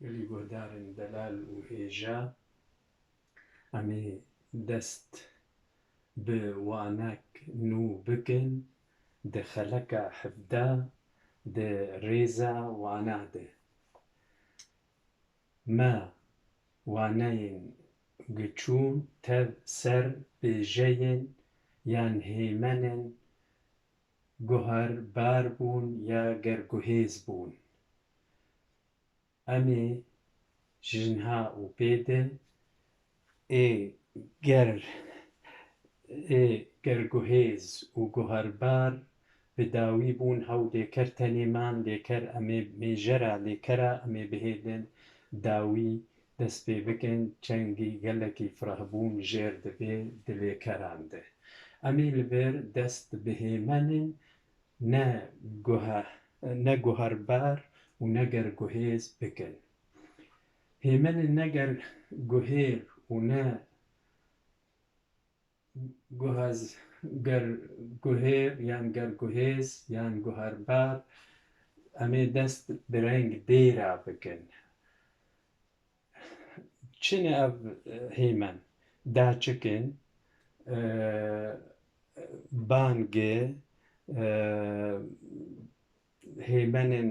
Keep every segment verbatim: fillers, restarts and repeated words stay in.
Gelî guhdarên delal û hêja, em ê dest bi wanek nû bikin di xeleka hevdeh di rêza wana de. Me waneyên giçûn tev ser bêjeyên yan hêmenên guherbar bûn ya gerguhêz bûn. Em ê ji niha û pê de ê ger ê gerguhêz û guherbar bi dawî bûn, hew lêker tenê man, lêker em ê mêjera lêkera em ê bihêlin dawî dest pê bikin, çengî gelekî firehbûn jêr dibe di lêkeran de. Em ê li vir dest bi hêmenên ne guhe-, ne guherbar û ne gerguhêz bikin. Hêmenên ne gerguhêr û ne guhez-, gerguhêr yan gerguhêz yan guherbar, em ê dest bi reng dêra bikin. Çi ne ev, e, hêmen? Daçik in, e, bang e, e, hêmenên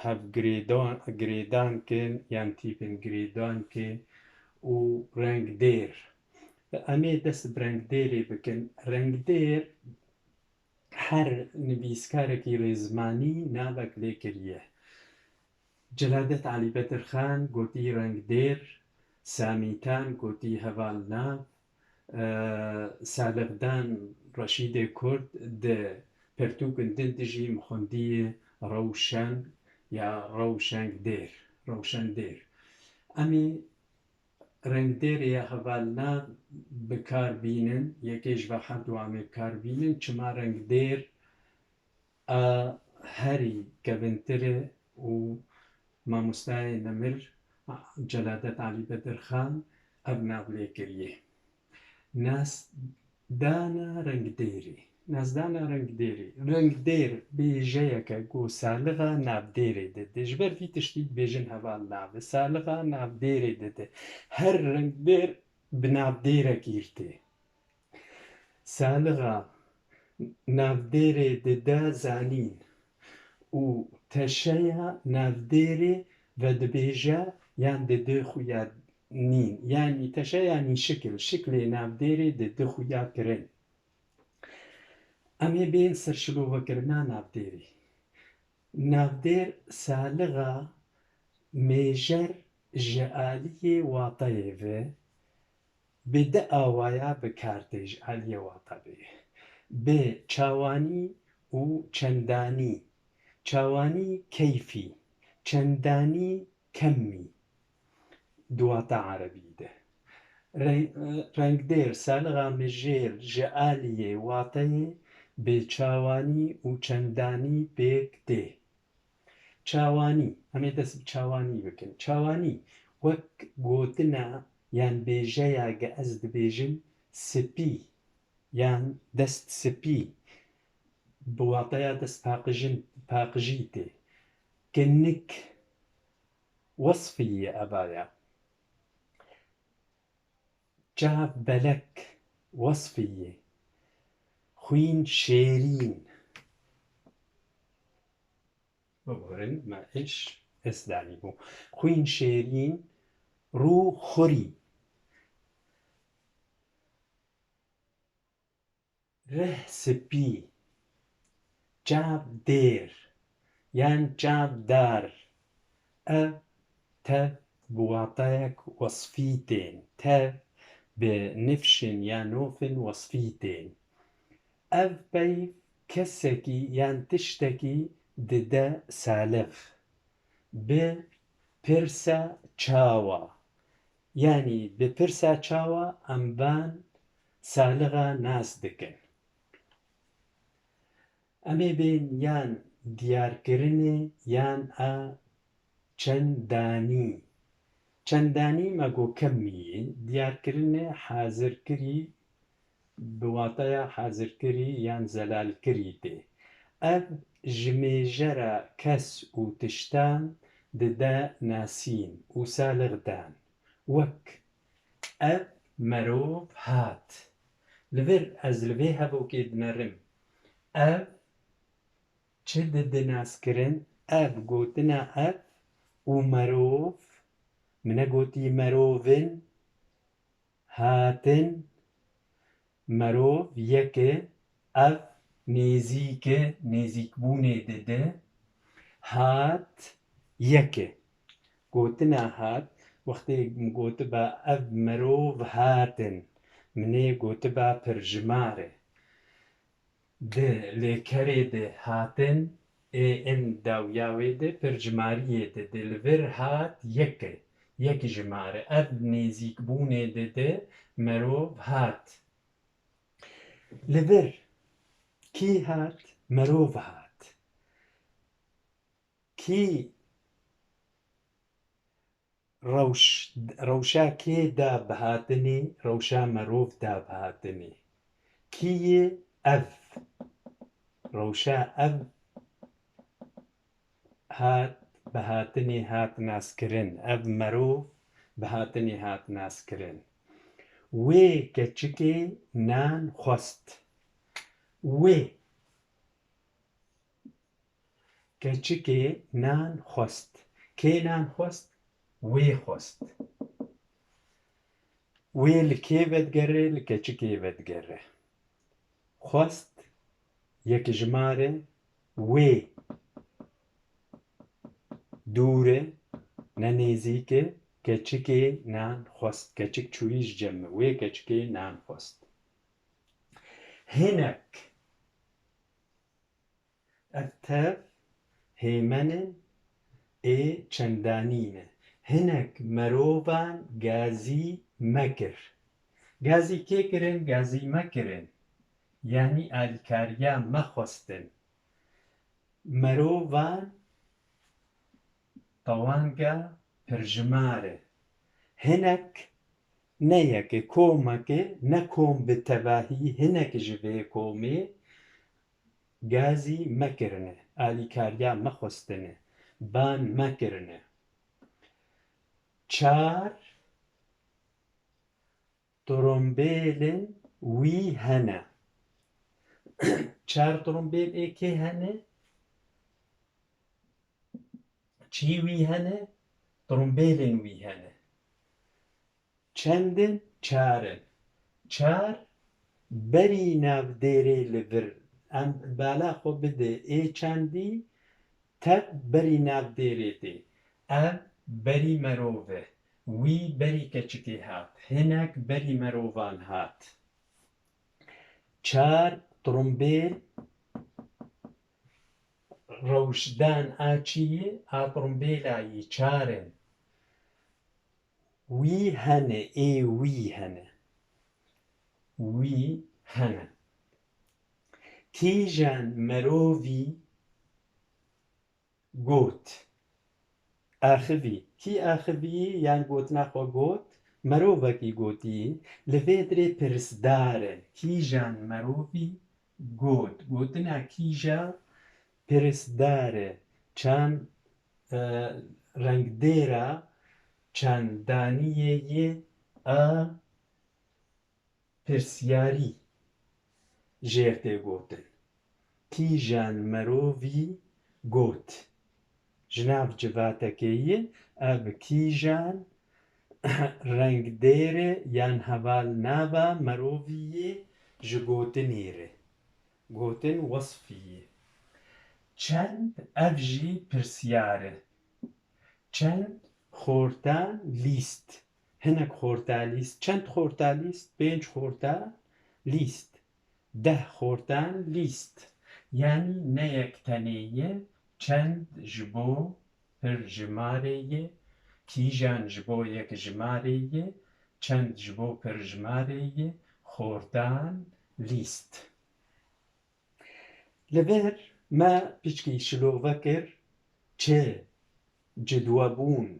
hev girêdan, girêdan kin yan tîpên girêdan kin û rengdêr. Em ê dest bi rengdêrê bikin. Rengdêr her nivîskarekî rêzmanî navek lê kiriye. Celadet Alî Bedirxan gotî rengdêr, Samîtan gotî hevalnav, e, Salixdan Reşîdê Kurd di pertûkin din dijî min xwendiyê rewşen ya rewşengdêr, rewşendêr. Em ê rengdêrê ya hevalnav bi kar bînin, yekê ji va her du em ê bi kar bînin, çima rengdêr a herî kevintir e û mamostayê nemir Celadet Alî Bedirxan ev nav lê kiriye. Nasdana rengdêrê. Nasdana rengdêrê. Rengdêr bêjeyeke ku salixa navdêrê dide. Ji ber vî tiştî dibêjin hevalnav e. Salixa navdêrê dide. Her rengdêr bi navdêrekî tê. Salixa navdêrê dide zanîn û teşeya navdêrê vedibêje yan dide xuya nîn. Yanî teşeya nîşikil, şiklê navdêrê dide xuya kirin. Em ê bên ser şilovekirina navdêrê. Navdêr salixa mêjer ji aliyê wateyê ve bi di awaya bi kar tê ji aliyê wata bê. Bi çawanî û çendanî, çawanî keyfî, çendanî kemî di wata erebî de. Reng-, rengdêr, salixa mijêl ji aliyê wateyê bi çawanî û çendanî pêk tê. Çawanî, em ê dest bi çawanî bikin. Çawanî wek gotina yan bêjeya ge ez dibêjim spî yan dest spî, bi wataya dest paqijin, paqijî tê. Kinik wesfî ye evaya. Çav belek wesfî ye. Xwîn şêrîn. Biborin me iş es danî bû. Xwîn şêrîn, rû xurî. Rih spî, çav dêr yan çav dar. Ev tev bi watayek wesfî tên. Tev bi nifşên ya nofên wesfî tên. Ev peyv kesekî yan tiştekî dide salix. Bi pirsa çawa. Yanî bi pirsa çawa em van salixa nas dikin. Em ê bên yan diyarkirinê yan a çendanî. Çendanî me got kemî ye, diyarkirinê hazirkirî bi wataya hazirkirî yan zelalkirî tê. Ev ji mêjera kes û tiştan dide nasîn û salix dan. Wek ev merov hat. Li vir ez li vê hevokê dinerim. Ev çi dide naskirin? Ev gotina ev û merov, min negotî merovin, hatin, merov yek e, ev nêzîk e, nêzîkbûnê dide, hat yek e. Gotina hat, wextê min gotiba ev merov hatin, min ê gotiba pirjimar e. Di lêkerê de hatin, ê in dawiya wê de pirjimariyê de, di li vir hat yek e, yek jimar e. Ev nêzîkbûnê de, de merov hat. Li vir kî hat? Merov hat. Kî rewş-, rewşa kê da bi hatinê? Rewşa merov da bi hatinê. Kî ye ev? Rewşa ev hat, bi hatinê hat naskirin. Ev merov bi hatinê hat naskirin. Wê keçikê nan xwest. Wê keçikê nan xwest. Kê nan xwest? Wê xwest. Wê li kê vedigere? Li keçikê vedigere. Xwest yekjimar e, wê dûr e, ne nêzîk e, keçikê nan xwest. Keçik çûyî ji cem min. Wê keçikê nan xwest. Hinek. Ev tev hêmenên ê çendanî ne. Hinek merovan gazî me kir. Gazî kê kirin? Gazî me kirin. Yanî alîkariya me xwestin. Merovan tewanga pirjimar e. Hinek ne yek e, komek e, ne kom bi tevahî, hinek ji vê komê gazî me kirine, alîkariya me xwestine, ban me kirine. Çar trombêlên wî hene. Çar trombêl ê kê hene? Çî wî hene? Trombêlên wî hene. Çend in? Çar in. Çar berî navdêrê li vir. Em bala xwe bide ê çendî, tev berî navdêrê tê. Ev berî merov e. Wî berî keçikê hat. Hinek berî merovan hat. Çar trumbêl rewşdan a çi ye? A trumbêla yî çar in. Wî hene, ê wî hene. Wî hene. Kîjan merovî got? Axivî. Kî axivî yan gotina xwe got? Merovekî gotî. Li vê dirê pirsdar e. Kîjan merovî got? Gotina kîja pirsdar e. Çand, e, rengdêra çandaniyê yê a pirsiyarî jêr tê gotin. Kîjan merovî got? Ji nav civatekê ye, ev kîjan rengdêr e yan hevalnava merovî ye ji gotinê re. Gotin wesfî ye. Çend, ev jî pirsiyar e. Çend xortan lîst? Hinek xorta lîst. Çend xorta lîst? Pênc xorta lîst. Deh xortan lîst. Yanî ne yek tenê ye, çend ji bo pirjimarê ye, kîjan ji bo yekjimarê ye, çend ji bo pirjimarê ye, xortan lîst. Li vir me piçkî şilove kir, çi cidwebûn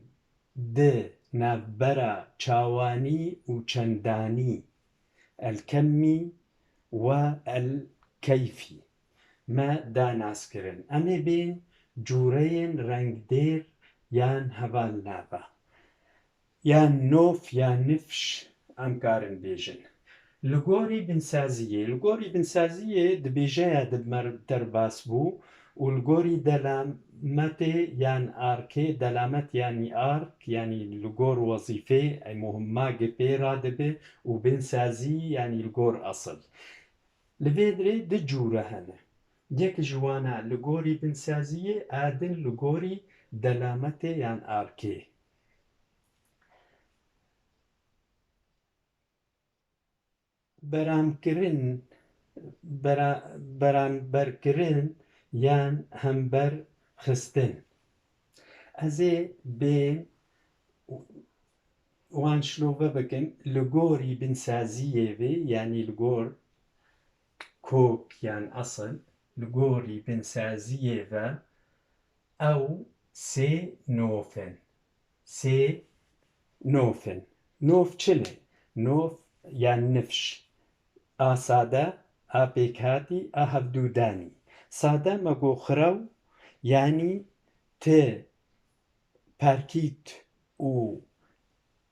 di navbera çawanî û çendanî, elkemî we elkeyfî, me da naskirin. Em ê bên cûreyên rengdêr yan hevalnava. Yan nov yan nifş em karin bêjin. Li gorî binsaziyê, li gorî binsaziyê di bêjeya di mer derbas bû û li gorî delametê yan arkê, delamet yanî ark, yanî li gor wezîfê, ey muhimma gi pê radibe û binsazî yanî li gor esil. Li vê dirê du cûre hene. Yek ji wana li gorî binsaziyê, a din li gorî delametê yan arkê. Beramkirin, bera-, beramberkirin yan hember xistin. Ez ê bêm wan şilove bikim, li gorî binsaziyê ve, yanî li gor kok yan esil, li gorî binsaziyê ve ew sê nov in. Sê nov in. Nov çi ne? Nov yan nifş. A sade, a pêkhatî, a hevdûdanî. Sade me got xirew, yanî ti perkît û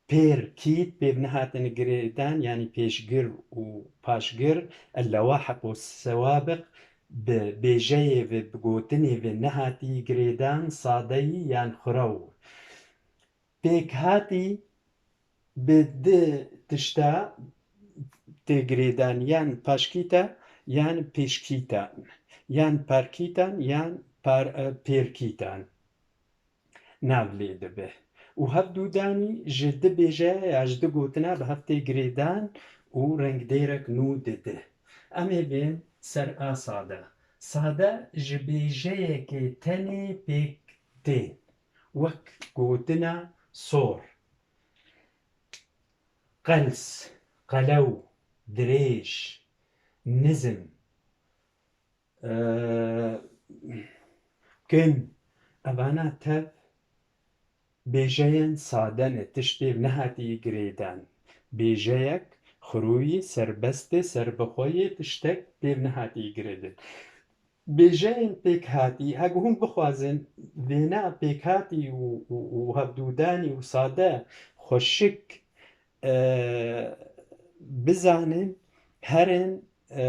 pêrkît pêv nehatine girêdan, yanî pêşgir û paşgir, el-lewahiq û sewabiq, bi bêjeyê ve, bi gotinê ve nehatî girêdan, sadeyî yan xirew. Pêkhatî bi di tişta tê girêdan, yan paşkîta yan pêşkîtan, yan parkîtan yan par-, e, pêrkîtan nav lê dibe. Û hevdûdanî ji di bêjeya ya ji di gotina bi hev tê girêdan û rengdêrek nû dide. Em ê bên ser a sade. Sade ji bêjeyekê tenê pêk tên. Wek gotina sor, qels, qelew, dirêj, nizm, e, kin, evana tev bêjeyên sade ne, tişt pêv nehatî girêdan. Bêjeyek xirûyî, serbest e, serbixwe ye, tiştek pêv nehatî girêdin. Bêjeyên pêkhatî, hek hûn bixwazin vêna pêkhatî û, û, û hevdûdanî û sade xweşik, e, bizanin, herin, e,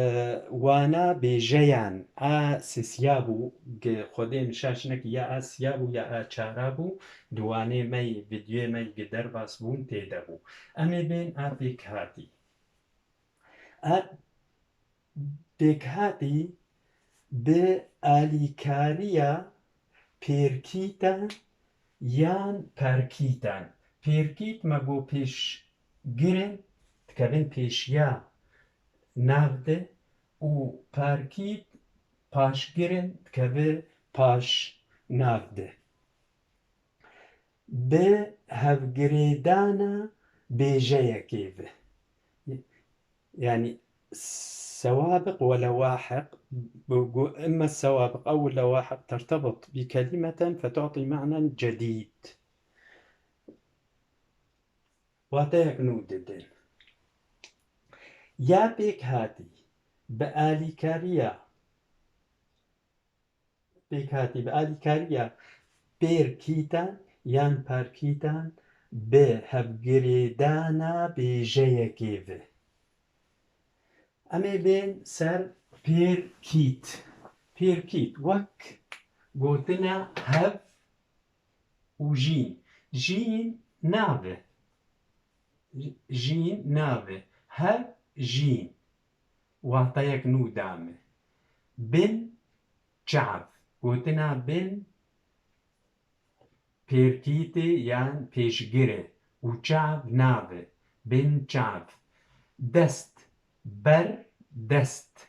wana bêjeyan a sisiya bû, gi Xwedê min şaş nekî ya a siya bû ya a çara bû, di wanê me yî, vîdyoyê me yî gi derbas bûn tê de bû. Em ê bên a pêkhatî. A pêkhatî bi alîkariya pêrkîtan yan perkîtan. Pêrkît me got pêşgir in, dikevin pêşiya nav de û perkît paşgir in, dikeve paş nav de. Bi hevgirêdana bêjeyekê ve. Yani sewabiq we lewahiq, bi gu-, emme sewabiq ew lewahiq tertebit bi kelimeten fetu'ti ma'nen cedîd. Wateyek nû didin. Ya pêkhatî bi alîkariya pêkhatî bi alîkariya pêrkîtan yan perkîtan bi hevgirêdana bêjeyekê ve. Em ê bên ser pêrkît. Pêrkît wek gotina hev û jîn. Jîn nav e. Jîn nav e. Hev jîn. Wateyek nû dame. Bin çav. Gotina bin pêrkîtê yan pêşgir e û çav nav e. Bin çav. Dest, ber dest.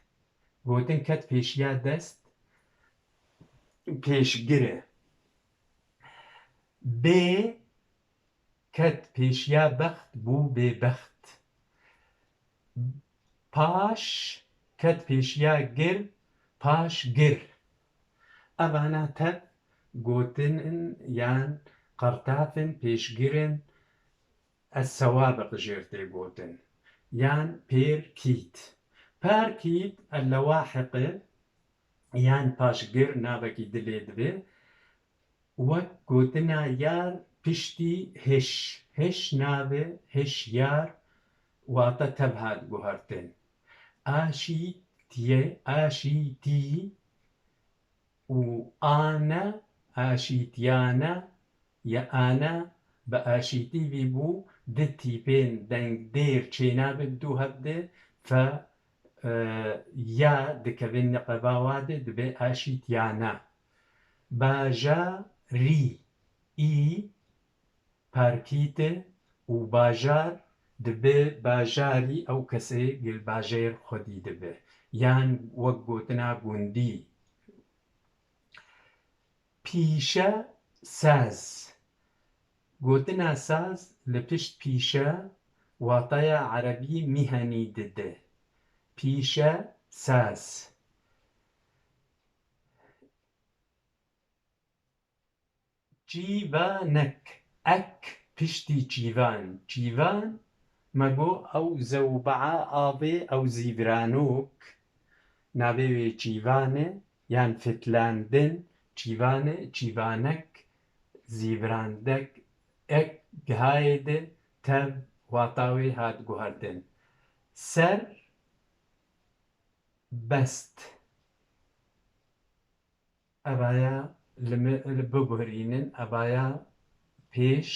Gotin ket pêşiya dest, pêşgir e. Bê ket pêşiya bext, bû bêbext. Paş ket pêşiya gir, paşgir. Evana tev gotin in yan qertaf in, pêşgir in, es-sewabiq jêr tê gotin. Yan pêrkît. Perkît el-lewahiq e, yan paşgir navekî dilê dibe. Wek gotina yar piştî hiş, hiş navê hişyar wate tev hat guhertin. Aşîtiye, aşîtî û ane, aşîtiyane, ya ane bi aşîtî vî bû, di tîpên dengdêr çênabe bi dû hev de fe, e, ya dikevin niqeba wa de dibe aşîtiyane. Bajarî, î, parkîte û bajar dibe bajarî ew kesê gil bajêr xwedî dibe. Yan wek gotina gundî. Pîşe saz. Gotina saz li pişt pîşe wataya erebî mîhenî dide. Pîşe saz. Çîvanek, ek piştî çîvan. Çîvan, me got ew zewbea avê, ew zîviranok, navê wê çîvan e, yan fitlandin, çîvan e, çîvanek, zîvirandek, ek gihayê de tev wata wê hat guhertin. Ser best. Evaya li me, li biguherînin, evaya pêş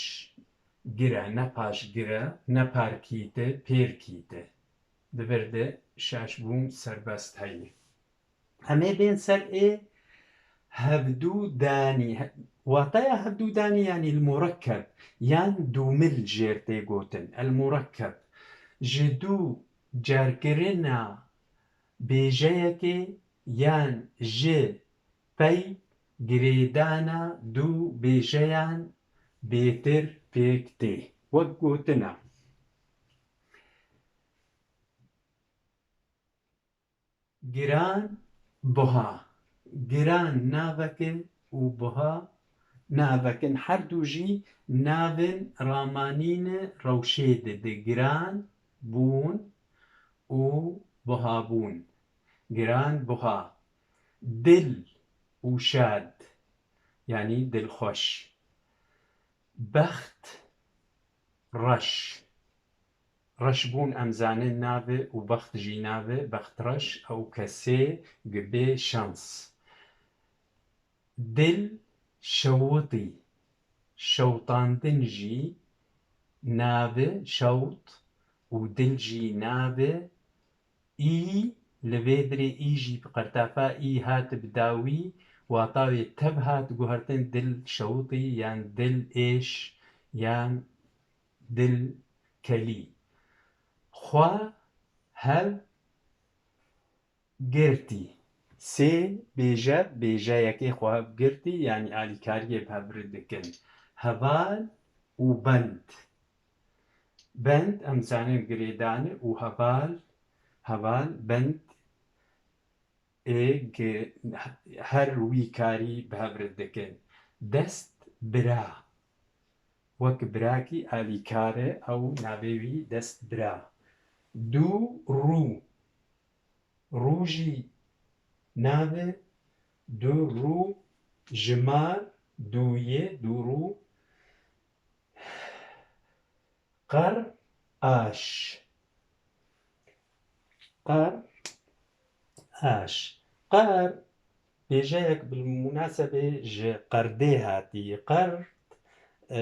gire, ne paş gire, ne parkîte, pêrkîte. Di vir de şaşbûn serbest heye. Em ê bên ser ê hevdû danî. He-, wataya hevdû danî yanî el murekkeb, yan dûmil jêr tê gotin. El murekkeb. Ji dû carkirina bêjeyekê yan ji pey girêdana du bêjeyan bêtir pêk tê. Wek gotina, giran, buha. Giran navek e û buha navek in. Her du jî navên ramanîne rewşê dide. Giran bûn û buhabûn. Giran buha. Dil û şad, yanî dilxweş. Bext reş. Reşbûn em zanin navê û bext jî navê. Bext reş ew kesê gibê şans. Dil şewitî. Şewtandin jî navê şewt û dil jî navê. Î, li vê dirê î jî bi qertafa î hat bi dawî, wata wê tev hat guhertin, dil şewitî yan dil êş yan dil kelî. Xwe hev girtî. Sê bêje, bêjeyekê xwe girtî, yanî alîkariyê bi hev re dikin. Heval û bend. Bend, em zanin girêdan e û heval, heval, bend ê gi-, her wî karî bi hev re dikin. Dest bira. Wek birakî alîkar e, ew navê wî dest bira. Du rû. Rû jî navê du rû, jimar duyê, du rû. Qer aş. Qer aş. Qer bêjeyek bi munasebê ji qerdê hatî. Qer, e,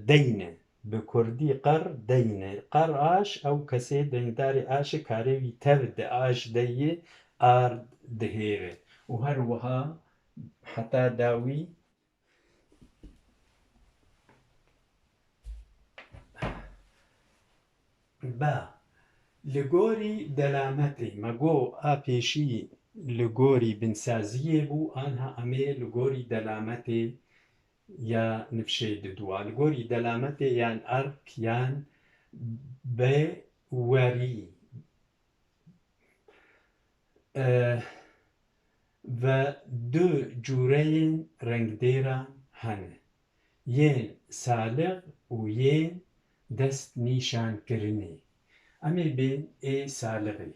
deyn e. Bi kurdî qer deyn e. Qer aş, ew kesê deyndarê aşê karê wî tev di aş de yê ard dihêre. Û her wiha heta dawî Ba, li gorî delametê, me got a pêşî li gorî binsaziyê bû, anha em ê li gorî delametê ya nifşê diduwa. Li gorî delametê yan erk yan bewerî. Eh, ve du cûreyên rengdêran hene, yên salix û yên destnîşankirinê. Em ê bên ê salixê.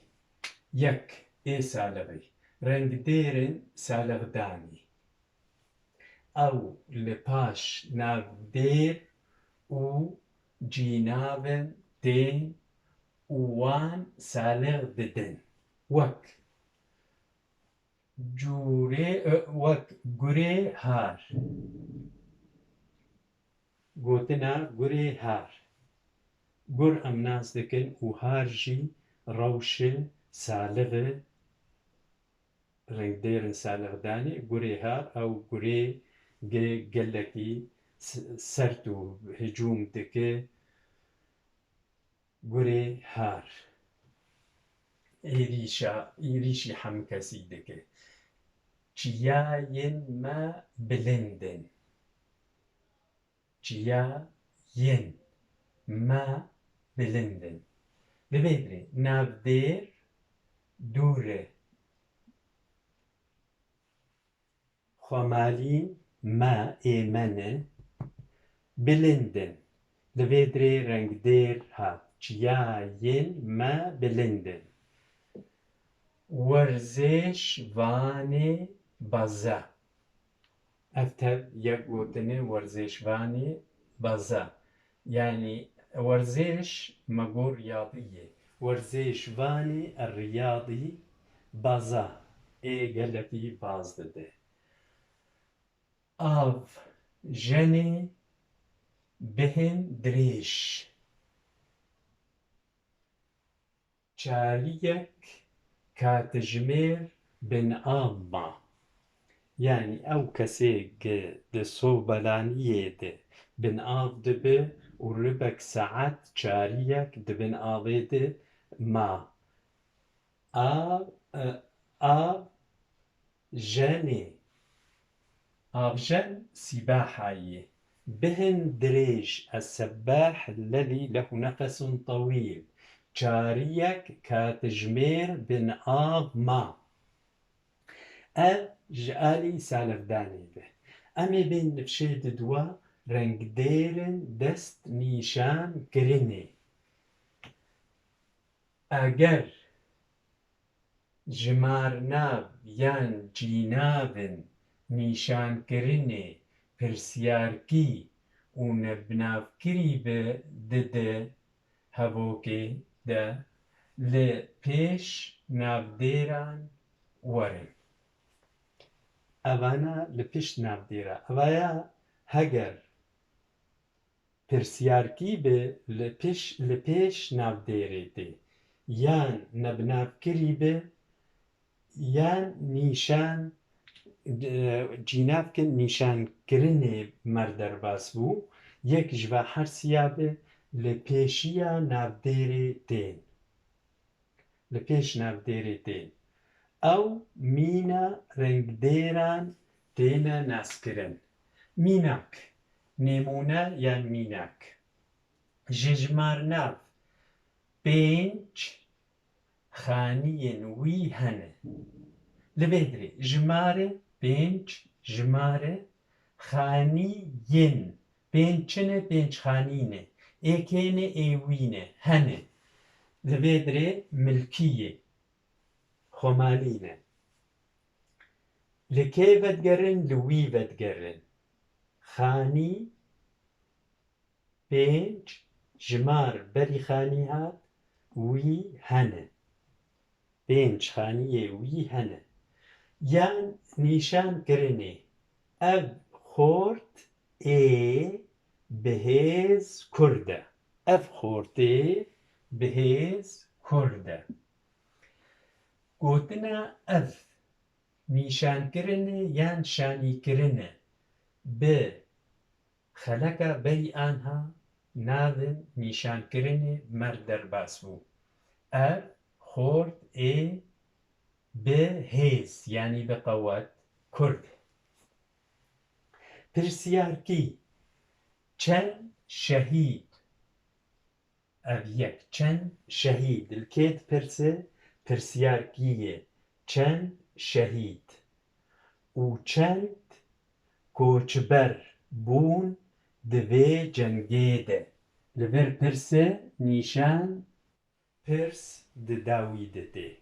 Yek, ê salixê. Rengdêrên salixdanê. Ew li paş navdêr û cînavên tên û wan salix didin. Wek curê, e, wek gurê har. Gotina gurê har. Gur em nas dikin û har jî rewşe salixê rengdêrin salixdanê. Gurê har ew gurê ge-, gelekî s-, sert û hicûm dike. Gurê har. Êrîşa, êrîşî hemkesî dike. Çiyayên me bilind in. Çiyayên me bilind in. Li vê dirê navdêr dûr e. Xwemalîn me ê me ne, bilind in. Li vê dirê rengdêr hat. Çiyayên me bilind in. Werzêşvanê baza. Ev tev yek gotinê werzêşvanê baza. Yanî werzêş me got riyadî ye. Werzêşvanê riyadî baza ê gelekî baz dide. Av jenê bihên dirêj. Çariyek katijmêr bin av ma. Yanî ew kesê gi di sobelaniyê de bin av dibe û ribek saet çariyek di bin avê de ma. Av, e, av jenê. Avjen sîbaha ye. Bihên dirêj, السباح الذي له نفس طويل. Çariyek katijmêr bin av ma. Ev ji alî salixdanê be. Em ê bên nifşê di dua rengdêrin dest nîşan kirinê. Eger jimarnav yan cînavên nîşankirinê pirsiyarkî û nebinavkirî bi dide hevokê de, li pêş navdêran werin. Evana li pişt navdêra. Evaya heger pirsiyarkî bi li piş-, li pêş navdêrê tê, yan nebinavkirî bi, yan nîşan, e, cînavkin nîşankirinê mer derbas bû, yek ji va hersiya bi li pêşiya navdêrê tên. Li pêş navdêrê tên. Ew mîna rengdêran têne naskirin. Mînak, nêmûne yan mînak. Ji jimarnav pênc xaniyên wî hene. Li vê dirê jimare pênc, jimare xaniyên. Pênc çi ne? Pênc xanî ne. Ê kê ne? Ê wî ne. Hene. Li vê dirê milkî ye. Xwemalî ne. Li kê vedigerin? Li wî vedigerin. Xanî pênc, jimar berî xanî hat, wî hene. Pênc xaniyê wî hene. Yan nîşankirinê. Ev xort ê bi hêz kurd e. Ev xortê bi hêz kurd e. Gotina ev nîşankirinê yan şanîkirinê bi xeleka berî anha navên nîşankirinê mer derbas bû. Ev xort ê bi hêz, yanî bi qewet, kurd. Pirsiyarkî, çend şehîd? Ev yek, çend şehîd? Li kê dipirse? Pirsiyarkî ye. Çend şehîd û çend koçber bûn di vê cengê de? Li vir pirse nîşan pirs di dawî de tê.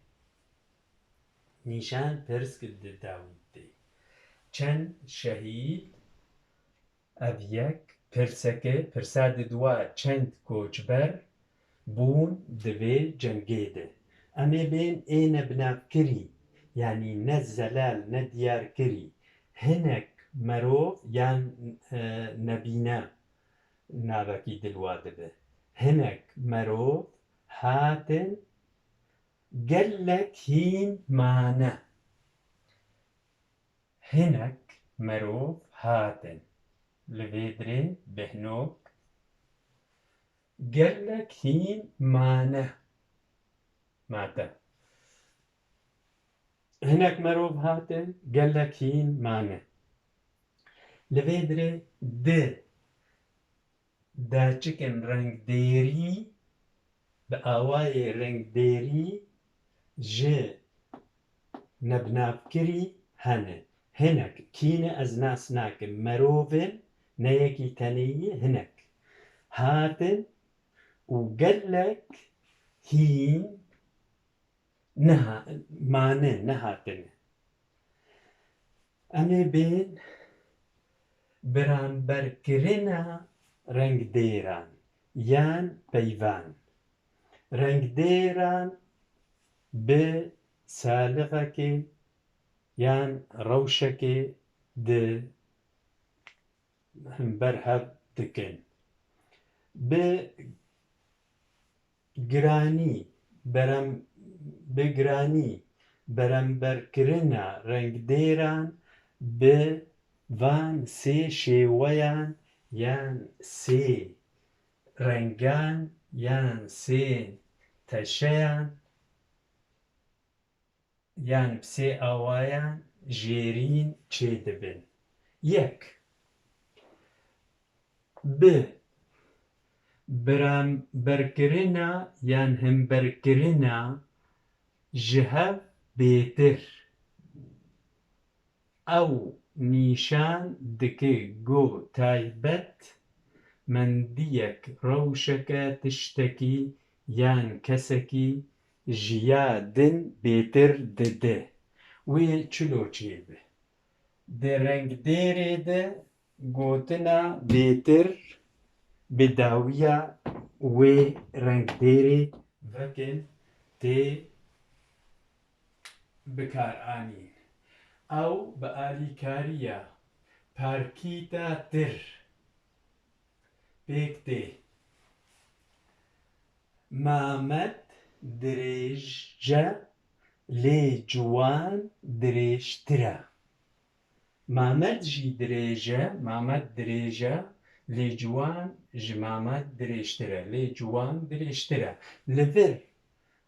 Nîşan pirs di dawî de tê. Çend şehîd Ev yek pirseke, pirsa di dua çend koçber bûn di vê cengê de. Em ê bên ê nebinavkirî, yanî ne zelal ne diyarkirî, hinek merov yan, e, nebîne navekî dilwa dibe. Hinek merov hatin, gelek hîn mane. Hinek merov hatin. Li vê dirê behnok gelek hîn mane. Mate. Hinek merov hatin, gelek hîn mane. Li vê dirê di daçikin rengdêrî, bi awayê rengdêrî ji nebnavkirî hene. Hinek kî ne ez nas nakim, merov in, ne yekî tenê yî, hinek. Hatin û gelek hîn neha-, mane, nehatine. Em ê bên beramberkirina rengdêran yan peyvan. Rengdêran bi salixekê yan rewşekê di hember hev dikin. Bi giranî, berem-, bi giranî beramberkirina rengdêran bi van sê şêweyan yan sê rengan yan sê teşeyan yan bi sê awayan jêrîn çêdibin. Yek, bi beramberkirina yan hemberkirina ji hev bêtir. Ew nîşan dike ku taybet mendiyek, rewşeke, tiştekî yan kesekî ji ya din bêtir dide. Wê çilo çêbe? Di rengdêrê de gotina bêtir bi dawiya wê rengdêrê vekin tê bikaranîn. Ew bi alîkariya parkîta tir pêk tê. Mamed dirêj e, lê ciwan dirêjtir e. Mamed jî dirêj e, Mamed dirêj e, lê ciwan ji Mamed dirêjtir e, lê ciwan dirêjtir e. Li vir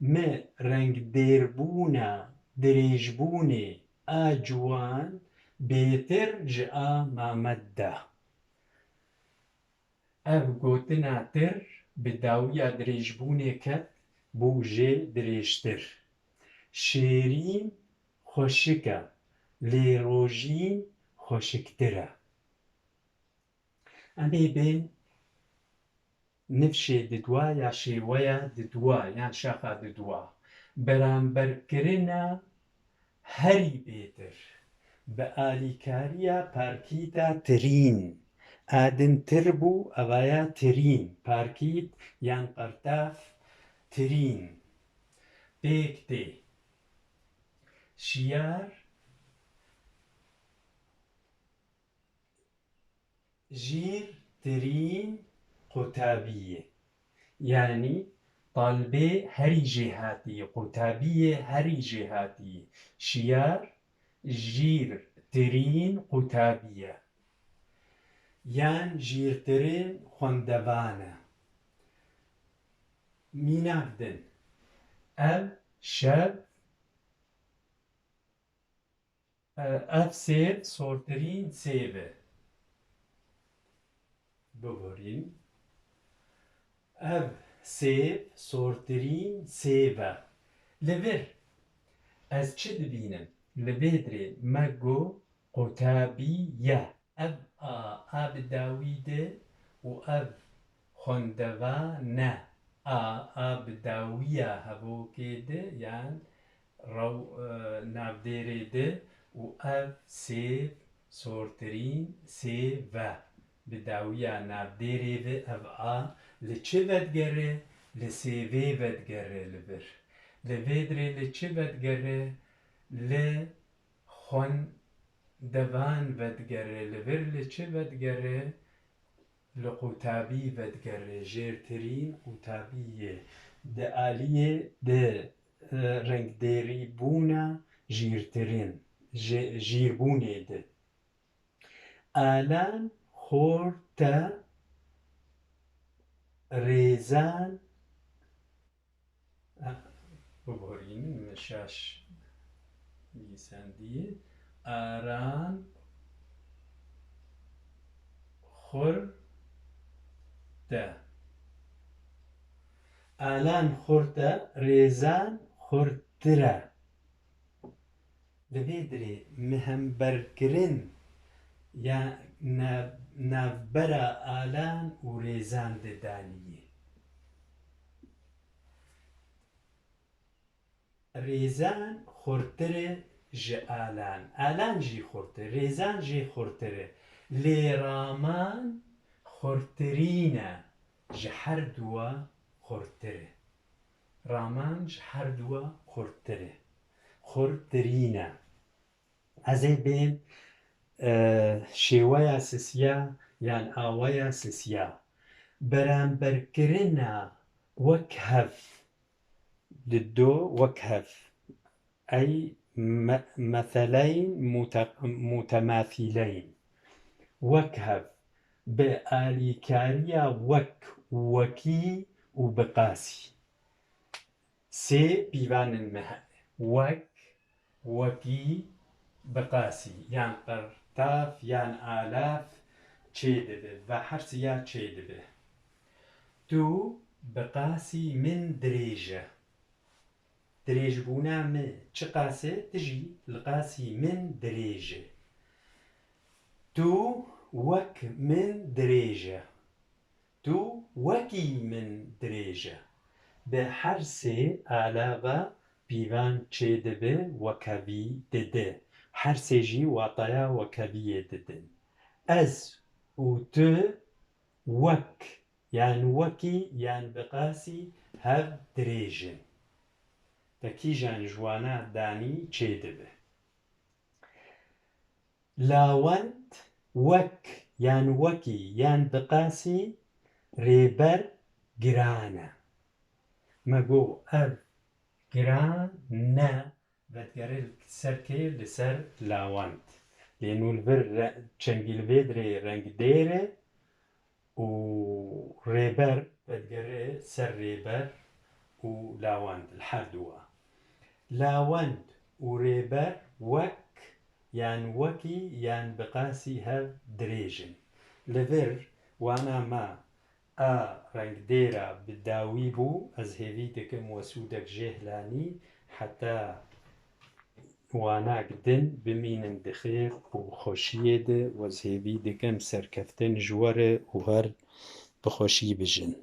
me rengdêrbûna dirêjbûnê a ciwan bêtir ji a Mamed da. Ev gotina tir bi dawiya dirêjbûnê ket, bû jê dirêjtir. Şêrîn xweşik e, lê rojîn xweşiktir e. Em ê bên nifşê didwa ya şêweya didwa yan şaxa didwa. Beramberkirina herî bêtir. Bi alîkariya parkîta tirîn. A din tir bû, evaya tirîn. Parkît yan qertaf tirîn. Pêk tê. Şiyar jîrtirîn qutabiyê. Yanî talbê herî jêhatî, qutabiyê herî jêhatî. Şiyar jîrtirîn qutabiye. Yan jîrtirîn xwendevan e. Mînak din. Ev şev Ev sêv sortirîn sêv e. Biborîn. Ev sêv sortirîn sêv e. Li vir ez çi dibînim? Li vê dirê me got qutabî ye. Ev a, a bi dawî de û ev xwendeva ne. A, a bi dawiya hevokê de yan rew, e, navdêrê de û ev sêv sortirîn sêv e. Bi dawiya navdêrê ve ev a li çi vedigere? Li sêvê vedigere li vir. Li vê dirê li çi vedigere? Li xwendevan vedigere. Li vir li çi vedigere? Li qutabî vedigere. Jêrtirîn qutabî ye. Di aliyê, di, e, rengdêrîbûna jîrtirîn, jê-, jîrbûnê de. Alan xorte rêzan, biborînin, min şaş nivîsandî. Aran xurte. Alan xurte, rêzan xurtir e. Li vê dirê mihemberkirin ya nav-, navbera alan û rêzan de danî ye. Rêzan xurtir e ji alan. Alan jî xurt e, rêzan jî xurtir e. Lê raman xurtirîn e, ji her duwa xurtir e. Raman ji her duwa xurtir e. Xurtirîn e. Ez ê bên, e, şêweya sisiya yan aweya sisiya. Beramberkirina wek hev. Diddo wek hev. Ey me-, meseleyn mute-, mutemasileyn. Wek hev. Bi alîkariya wek, wekî û bi qasî. Sê pîvanên me hene. Wek, wekî, bi qasî. Yan qertaf, yan alaf çêdibe. Ve her siya çêdibe. Tu bi qasî min dirêj e. Dirêjbûna min çiqas e, tu jî li qasî min dirêj e. Tu wek min dirêj e. Tu wekî min dirêj e. Bi her sê alava pîvan çêdibe, wekevî dide. Her sê jî wataya wekeviyê didin. Ez û tu wek, yan wekî, yan bi qasî hev dirêj in. Te kîjan ji wana danî çêdibe? Lawend wek, yan wekî, yan bi qasî rêber giran e. Me got ev giran e, vedigere li ser kê? Li ser lawend. Lê nû li vir re-, çengî li vê dirê rengdêr e û rêber vedigere ser rêber û lawend, li her duwa. Lawend û rêber wek, yan wekî, yan bi qasî hev dirêj in. Li vir wana me a rengdêra bi dawî bû, ez hêvî dikim we sûdek jê hilanî, heta wanak din bimînin di xêr û bi xweşiyê de, ez hêvî dikim serkeftin ji we re û her bi xweşî bijin.